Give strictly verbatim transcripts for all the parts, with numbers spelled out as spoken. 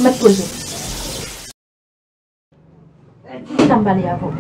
Mèt poze. Kisa m pale avè w?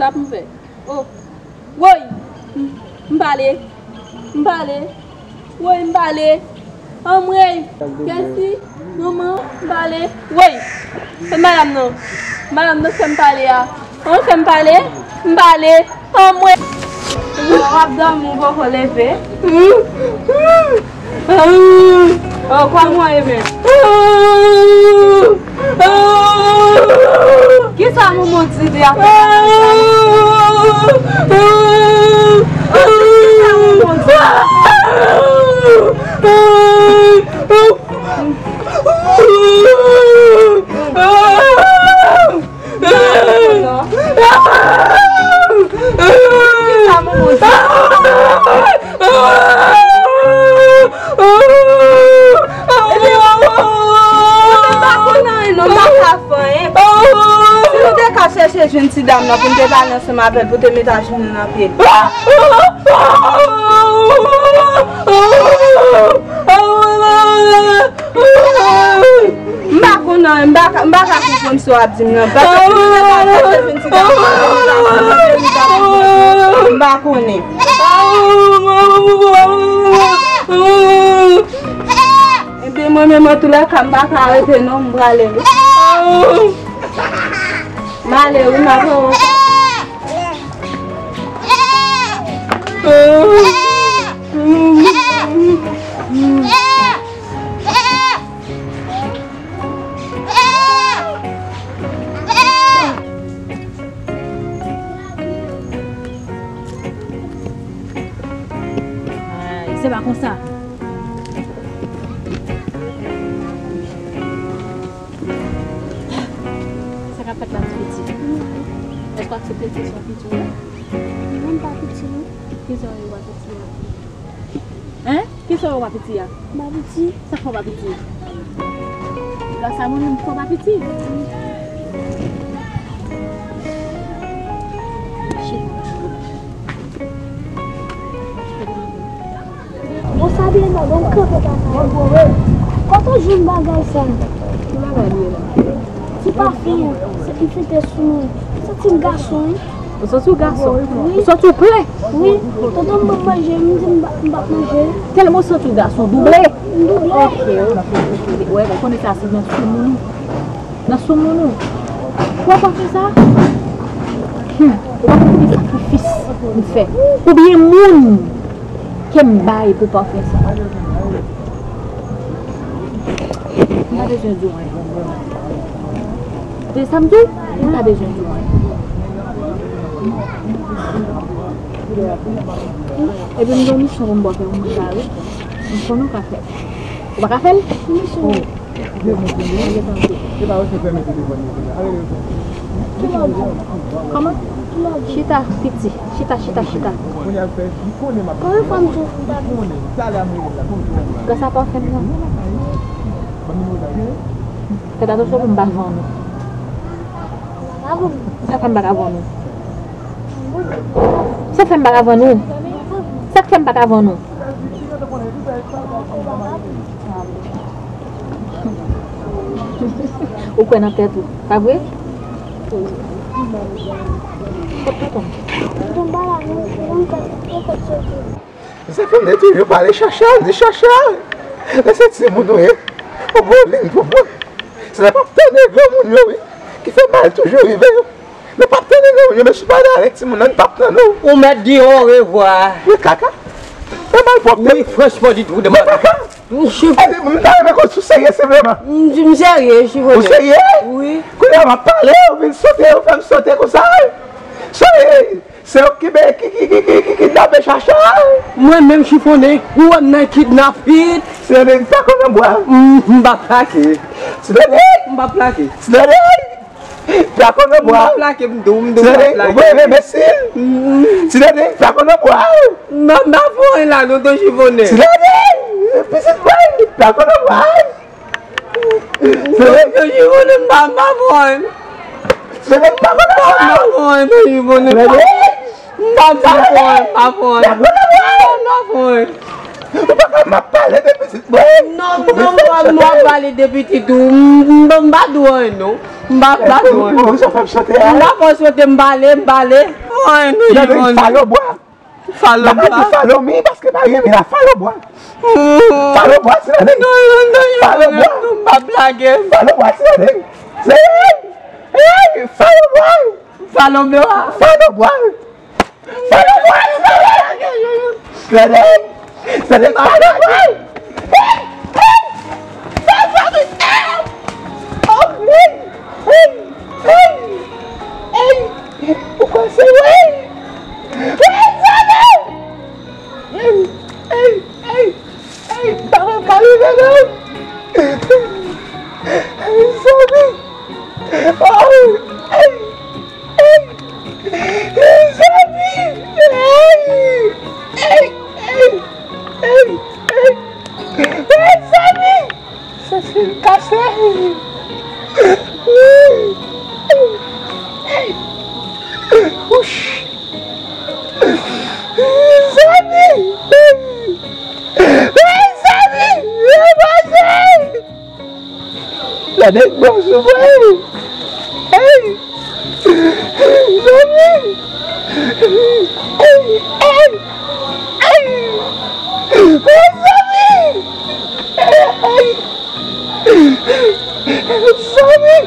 Sa pou m fè? Oh. Woy! M, m pale. M pale. Woy, m pale. Anmwey! Kèsi! Manman! M pale. Woy! Se madanm nan. Madanm nan fè m pale a. An fè m pale. M pale. Anmwey! W ap dòmi, ou poko leve? Oh, kòman w ye menm? Kisa manman di de afè sa? Oh, kisa manman di? Kisa manman di? Ebyen, mwen pa konn anyen non, m pa ka fè anyen. Si nou te ka chèche jwenn ti dam nan pou n te pale ansanm avè l, pou te met ajounen nan pye l. M pa konn anyen, m pa ka, m pa ka konprann sa w ap di m nan. Paske si nou te ka chèche jwenn ti dam nan, m pa konnen. Ebyen, mwen menm, antoulèka, m pa ka rete non, m prale wi. M ale wi, m ap wè w. Ay, se pa konsa. Sa k ap fèt la, ti piti? Èske w aksepte l se yon piti w ye? Non, m pa piti, non. Kisa w ye, w pa piti a? Hein? Kisa w ye, w pa piti a? M pa piti. Sa k fè w pa piti? Gras a mwen menm, fò w pa piti. Shit. Bon, Sabrina, bon, kanpe papa. Kote w jwenn bagay sa? Ki bagay li ye la? Ti pafen an, se li fete sou mwen. Santi m gason, wi. Ou santi w gason? Wi. Ou santi w plen? Wi. Tonton m ban m manje, m di m p ap, m p ap manje. Tèlman w santi w gason, w double? M double. Ok, ok, ok. Wè, ou konnen sa se nan soumoun ou. Nan soumoun ou. Ou pa fè sa? Hmm. Ou pa konn konbyen sakrifis m fè. Konbyen moun ke m bay pou pa fè sa. M pa bezwen di w anyen. Tande sa m di w, m pa bezwen di w anyen. Epi m gen yon misyon pou m ba w fè pou moun sa wi. M konnen w ka fè l. Ou pa ka fè l? Ki misyon? Oh. Kòman? Chita, piti. Chita, chita, chita. Konbyen fwa m di w pou m pa vin? Gras a pa w fè m nan. Fèt atansyon pou m pa vann ou. Sa fè m pa ka vann ou? Sa fè m pa ka vann ou? Sa k fè m pa ka vann ou? Ou kwè nan tèt ou, pa vre? Kot tonton m? Tonton m pa la non, tonton m fè, fè fèt soti. Zafèm de toujou pale Chacha, di Chacha, lè se timoun ou ye, ou gon liy pou pran. Se lè p ap tande granmoun yo, wi, ki fè mal toujou rive yo. Nou p ap tande non, yo mesye pale avèk timoun nan, n p ap tande w. Ou mèt di orevwa. Wi, kaka. Fè malpwòpte. Wi, franchman, di tou, de kaka. Epi, m ta renmen konn si w serye, senpleman. M, m serye, Chifone. Ou serye? Wi. Kounye a m ap pale, ou vin sote, ou fè m sote konsa. Serye. Se yo ki be-, ki, ki, ki, ki, ki kidnape Chacha. Mwen menm Chifone, ou wè m nan kidnapit. Senade, m pa konn nan bwa. M, m pa plake. Senade. M pa plake. Senade. M pa konn nan bwa. M pa plake, m di w, m di w m pa plake. Senade, ou mwen renmen si. Mm. Senade, m pa konn nan bwa. M pa, m pa fè anyen la, non, tonton Chifone. Senade, pitit mwen, m pa konn nan bwa. Tonton Chifone, m pa, m pa fè anyen. Senade, m pa konn nan bwa. M pa fè anyen, tonton Chifone. Senade. M pa, m pa fè anyen, m pa fè anyen. M pa, m pa fè anyen. Ou pa ka m ap pale de pitit mwen. Non, non, m pa, m pa pale de pitit ou. M, m, m pa di w anyen, non. M pa, m pa di w anyen. Ou, ou, ou fè m sote a. M pa fè w sote, m pale, m pale. Anyen, tonton Chifone. Falo bwa. Falo bwa. M pa ka di falo mi, paske pa gen mi la, falo bwa. Falo bwa, Senade. Non, non, non, non, non, m pa blage. Falo bwa, Senade. Hey, hey, falo bwa. Falo bwa. Falo bwa. Falo bwa, Senade. Senade, Senade, falo bwa. Ou kwè se mwen? Ey, ey, ey, ey, pa wè m ka rive non. Zanmi. Oh, ey, ey, zanmi. Ey, ey, ey, ey, ey, ey, zanmi. Sa se l kase. Ey, ey, ey. Wouch. Zanmi! Hey, zanmi! Hey, zanmi! Gade bon sou mwen! Hey! Zanmi! Hey! Hey! Hey! Hey, zanmi! Hey! Zanmi!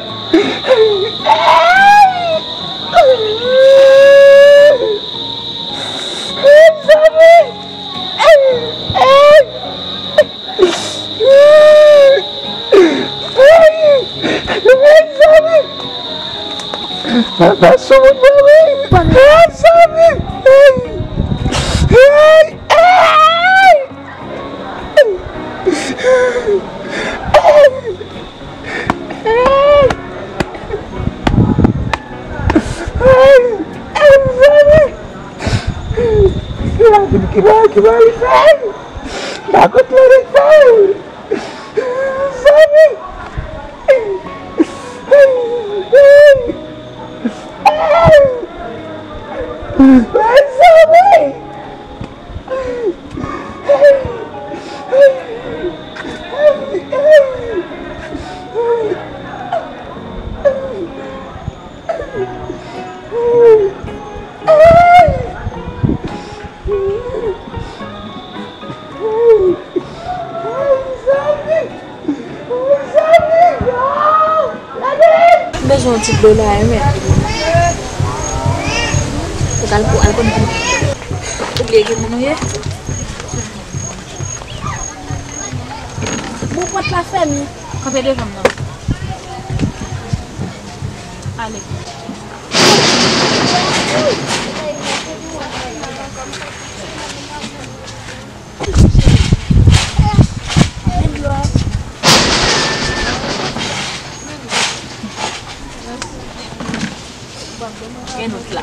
Zanmi! Zanmi! Papa sou moun mwen wi! Zanmi! Ay! Ay! Ay, zanmi! Ki ba, ki ba, ki ba li fè? Ba kot la li fè? Zanmi! Ay! Ay! Ay! Ay, zanmi! M bezwen yon ti dlo la wi, men. Ou kal pou al konn ki. Ou bliye ki moun ou ye? Bon, Pòt la fèmen. Kanpe devan m nan. Ale. Gen nout la.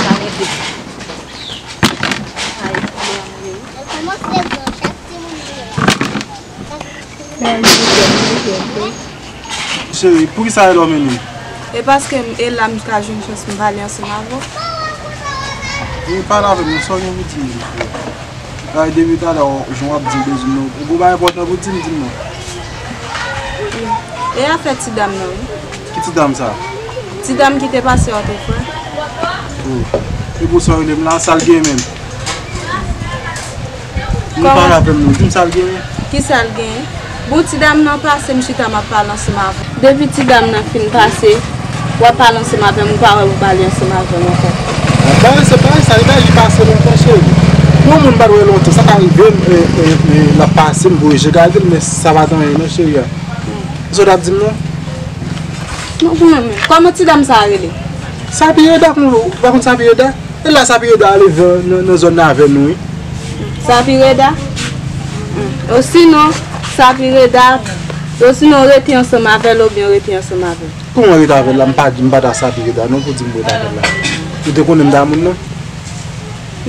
Sa rete. Ay, Cheri, poukisa e lè w mennen m? E paske m, e la m ka jwenn chans m pale ansanm avè w. Vin pale avè m, sa w gen pou di m? Ay, depi talè, w, jan w ap di m bezwen m nan. Ou gen bagay enpòtan pou di m, di m non. E afè ti dam nan, wi. Ki ti dam sa? Ti dam ki te pase a te frè. Oh. E pou sa w rele m la, sa l gen menm? Vin pale avè m non, di m sa l genyen. Ki sa l genyen? Bon, ti dam nan pase, m chita m ap pale ansanm avè w. Depi ti dam nan fin pase, w ap pale ansanm avè m, ou pa wè pou pale ansanm avè m ankò. Bagay se bagay sa, li pa jis pase lontan, cheri. Yon moun m pa t wè lontan, sa ka rive m, e, e, e, l ap pase, m voye je gade l, men sa pa t anyen non, cheri a. Sa w t ap di m non? Non, pou mwen menm. Kòman ti dam sa a rele? Sapireda, ou pa konn Sapireda? E la Sapireda ale vè nan, nan zòn nan avè nou, wi. Sapireda? Hmm. Osinon, Sapireda, osinon rete ansanm avè l oubyen rete ansanm avè l. Kouman rete avè l la? M pa, m pa ta Sapireda non pou di m rete avè l la. Ou te konnen m ta moun nan?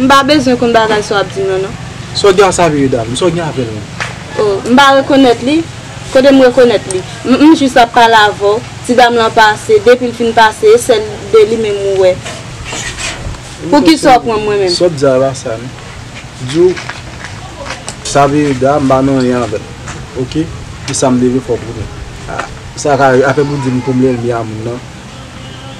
M pa bezwen konn bagay sa w ap di m nan, non. Sa w gen a Sapireda menm? Sa w gen avè l menm? Oh, m pa rekonèt li. Kote m rekonèt li? M, m jis ap pale avè w. Ti dam lan pase, depi l fin pase, e sèl de li menm ou wè. Poukisa w pran mwen menm? Sa w ap di a pa sa non. Di w, Sapireda, m pa nan anyen avè l. Oke? E sa m te vle fè w konnen. Ah, sa ka afè pou di m pou m lènmi a moun nan.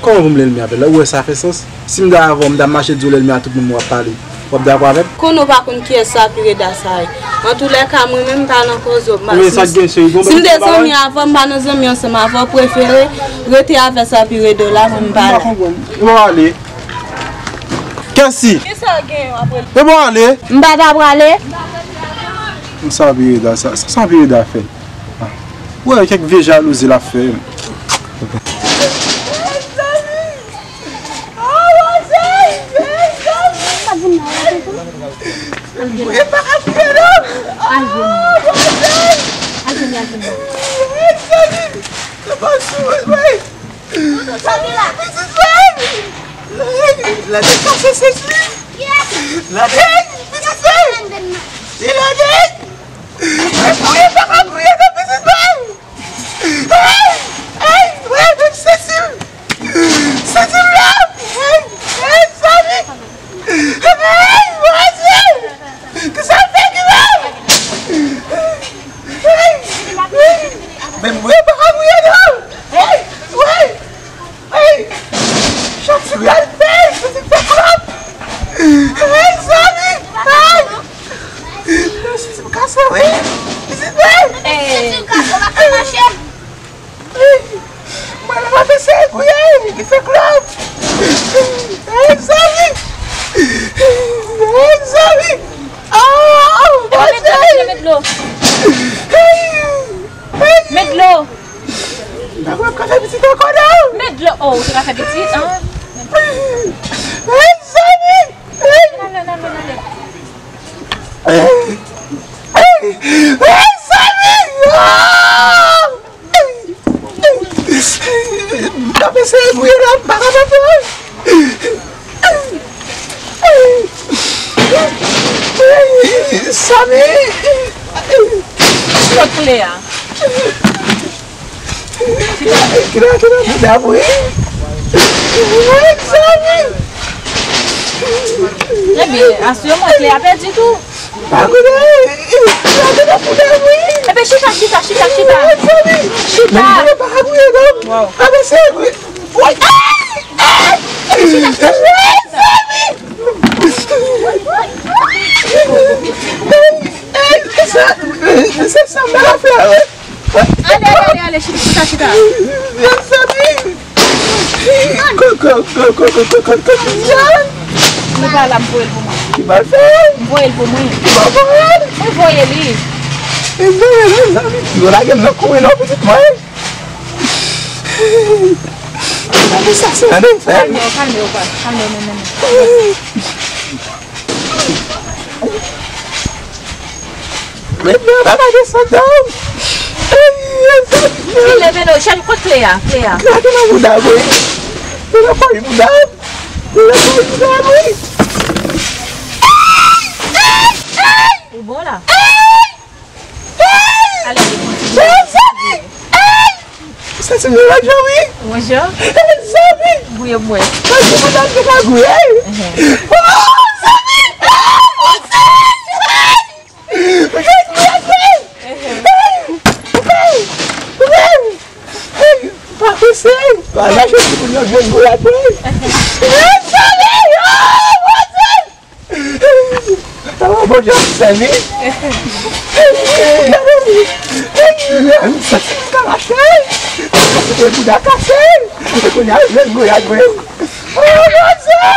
Kòman pou m lènmi avè l la? Ou wè sa fè sans? Si m ta avè w, m ta mache di w lènmi a tout moun mwen w ap pale. W ap dakò avè m? Konnen w pa konn kiyès Sapireda sa ye. Antoulèka, mwen menm m pa nan koze w. Si m te zanmi avè w, m pa nan zanmi ansanm avè w, prefere rete avè Sapireda w la, mwen m pa la. M pa konprann. E bon ale. Kèsi? Kisa w gen apre? E bon ale. M pa ta prale. Sapireda, sa, sa Sapireda fè? Ah. Ou wè kèk vye jalouzi l ap fè. Lage sa se sesi. Lage, pitit fè. Lage. Mwen pa ka kriye nan pitit mwen. Ay, ay, mwen menm santi m. Santi m la. Ay, ay, zanmi. Ay, Bondye. Kisa m fè ki mal? Ay, ay. Men mwen pa ka kriye non. Ay, ay. Ay! Chak sou gade fèy, pitit fè klòp! Ay, zanmi! Ay! Pitit m kase, wi! Pitit mwen! Pitit m kase, w pa ka mache! Ay! Mwen la pa fè sèy kouye, li fè klòp! Ay, zanmi! Ay, zanmi! Oh, Bondye! Met dlo, met dlo, met dlo! Ay! Ay! Met dlo! Dakò, m ka fè pitit ankò non. Met dlo. Oh, ou te ka fè pitit, an? Ay, zanmi! Ay! Ay, zanmi! Ah! M ap eseye gouye la, m pa kapab non. Zanmi! Kot kle a? Kile, kile, kile, kile, wi. Wi, zanmi. Ebyen, asire mwen kle a pèdi tou. Pa konnen, kile, kile, kile, wi. Ebyen, chita, chita, chita, chita. Wi, zanmi. Chita. Men mwen pa ka gouye, non. Wow. Ann eseye gouye. Wi, ay, ay. Wi, zanmi. Ay, ay, se sa, se sa m ta fè, wi. Ale, ale, ale, ale, chita, chita, chita. Mezanmi! Koko, koko, koko, koko, koko. Nou pa la, m voye l pou mwen. Ki mal fè? M voye l pou mwen. Ki mal fè? Mwen voye li. Yo lage m nan kouri non, pitit mwen. Gade sa, se nan fè. Kalme w, kalme w, kalme w, kalme w, men, men, men. Men non, papa desann non. Ki leve non, chèch kot kle a, kle a. Kle a te nan bouda m, wi. Te nan kòy bouda m. Te nan kòy bouda m, wi. Ou bon la? Ale, ale, kontinye. Sa se mwen, Joey. Bonjou. Hey, zanmi. Gouye mwen. Sa se mwen, Joey. Oh, zanmi. Oh, zanmi. Hey, hey, hey, hey. Pa kouche. Pa lache ti moun yo jwenn gouye mwen. Hey, zanmi. Oh, Bondye. Sa va, Bondye ap sèvi. M santi m ka mache. M santi bouda kase. Kounye a, jwenn gouye mwen. Oh, Bondye!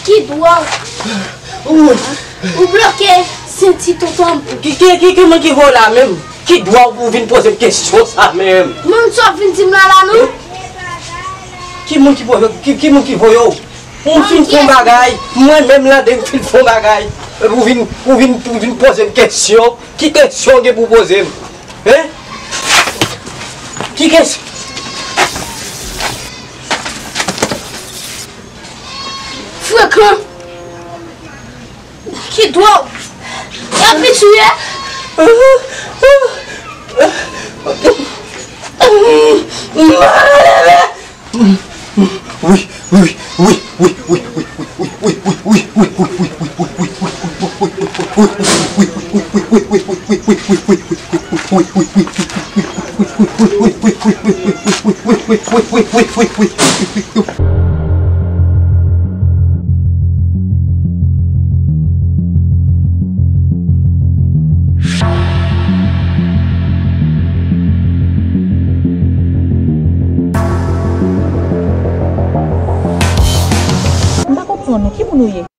Ki dwòl! Ou, ou bloke senti tonton m. Ki, ki, ki, ki moun ki voye w la menm? Ki dwa w pou w vin poze m kesyon sa menm? Moun sa w vin di m la la non? Ki moun ki voye, ki, ki moun ki voye w? Ou fin fè yon bagay, mwen menm la de m fin fè yon bagay. Epi ou vin, ou vin, ou vin poze m kesyon. Ki kesyon w gen pou w poze m? Hein? Ki kesyon? Frekan! Ki dwòl! Y ap vin touye! Wi, wi, wi. M pa konprann ou, ki moun ou ye?